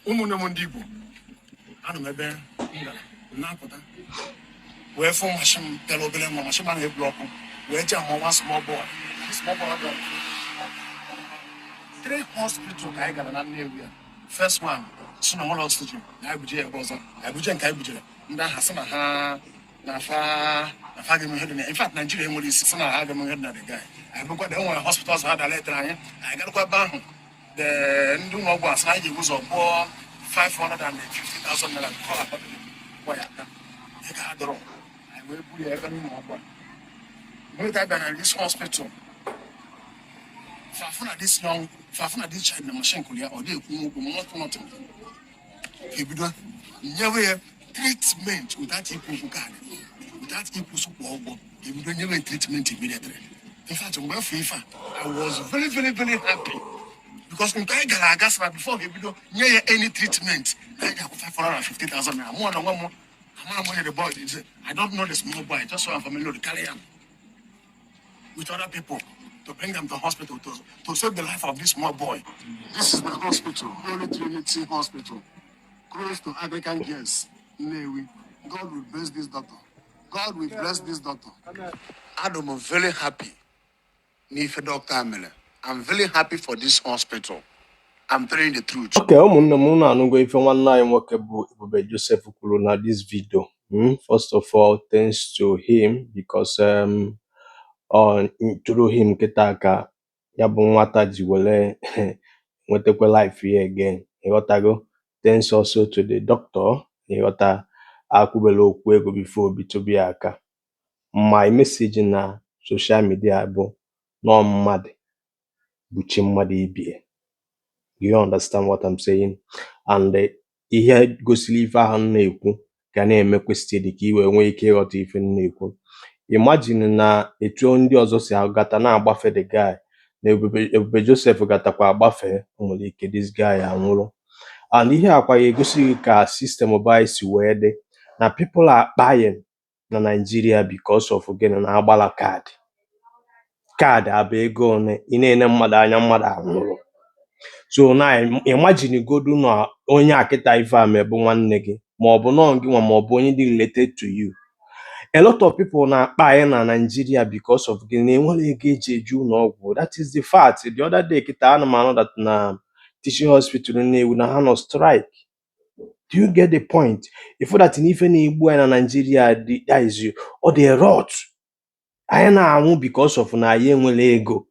Ụmụnne m ndị Igbo, anọ m ebe m gara na-apụta wee fụ machine pịara obere nwa, machine a na-egbu ọkụ wee jee ama nwa small boy. Small boy gara three hospital ka anyị gara na Nnewi ya. First one si na nwere oxygen, na anyị buje ya ebe ọzọ. Anyị buje nke anyị bujere, ndị ahụ sị na ha na fa ga-eme ihe dị na. In fact, Nigeria enwere isi sị na ha ga-eme ihe dị na the guy. Anyị bụkwa na enwere hospital ọzọ ha dara etere anyị. Anyị garakwa ebe ahụ, the ndị ụlọ ọgwụ asị na anyị ga-ebu ụzọ kwụọ 550,000 naira before akpọ ya aka ego ha dọrọ. Anyị wee buru ya ebe n'ụlọ ọgwụ a. Mgbe ka bịara this hospital, fafụ na this young, fafụ na this child na machine kụrụ ya, ọ dị ekwu okwu, nothing, nothing. Ebido nyewe ya treatment without ikwu okwu kaadị, without ikwu sụkwa ụgwọ. Ebido nyewe ya treatment immediately. In fact, mgbe afọ ife a, I was very, very, very happy because nke anyị gara aga sịra before ga-ebido nye ya any treatment na anyị ga-akwụ 550,000 naira. Mụ na onwe m amara m onye the boy is. I don't know the small boy. I just saw am from road, carry am with other people to bring them to hospital to save the life of this small boy. This is the hospital, Holy Trinity Hospital, close to Anglican Girls, Nnewi. God will bless this doctor. God will bless this doctor. I'm very happy. N'ife doctor mere. I'm very happy for this hospital. I'm telling you the truth. Okay, ụmụnne m, unu anụgo ife nwanne anyị nwoke bụ Ebube Joseph kwuru na this video. First of all, thanks to him because ọ through him kịta ka ya bụ nwata ji were nwetakwa life ya again. Ịghọtago? Thanks also to the doctor. Ịghọta, akwụbela okwu ego before obitobi ya aka. My message na social media bụ nọọ mmadụ bụ chi mmadụ ibie. Do you understand what I'm saying? And ihe gosiri ife ahụ m na-ekwu ga na-emekwa steady ka i wee nwee ike ịghọta ife m na-ekwu. Imagine na etu ndị ọzọ si agata na-agbafe the guy na Ebube Joseph gatakwa agbafe, o nwere ike this guy anwụrụ. And ihe akwa ya egosi gị ka system be anyị si wee dị na people are kpaying na Nigeria because of gịnị? Na agbala kaadị. Kaadị abụ ego one ị na-ene mmadụ anya, mmadụ anwụrụ. So na imagine godu na onye a kịta ife a mebụ nwanne gị, maọbụ nọọ gị nwa, maọbụ onye dị related to you. A lot of people na-akpa anyị na Nigeria because of gịnị? Na enwere ego eji eje ụlọ ọgwụ. That is the fact. The other day kịta, ana m anụ that na teaching hospital Nnewi na ha nọ strike. Do you get the point? Ifu that na ife na-egbu anyị na Nigeria dị, that is, ọ dị a lot. Anyị na-anwụ because of na anyị enwere ego.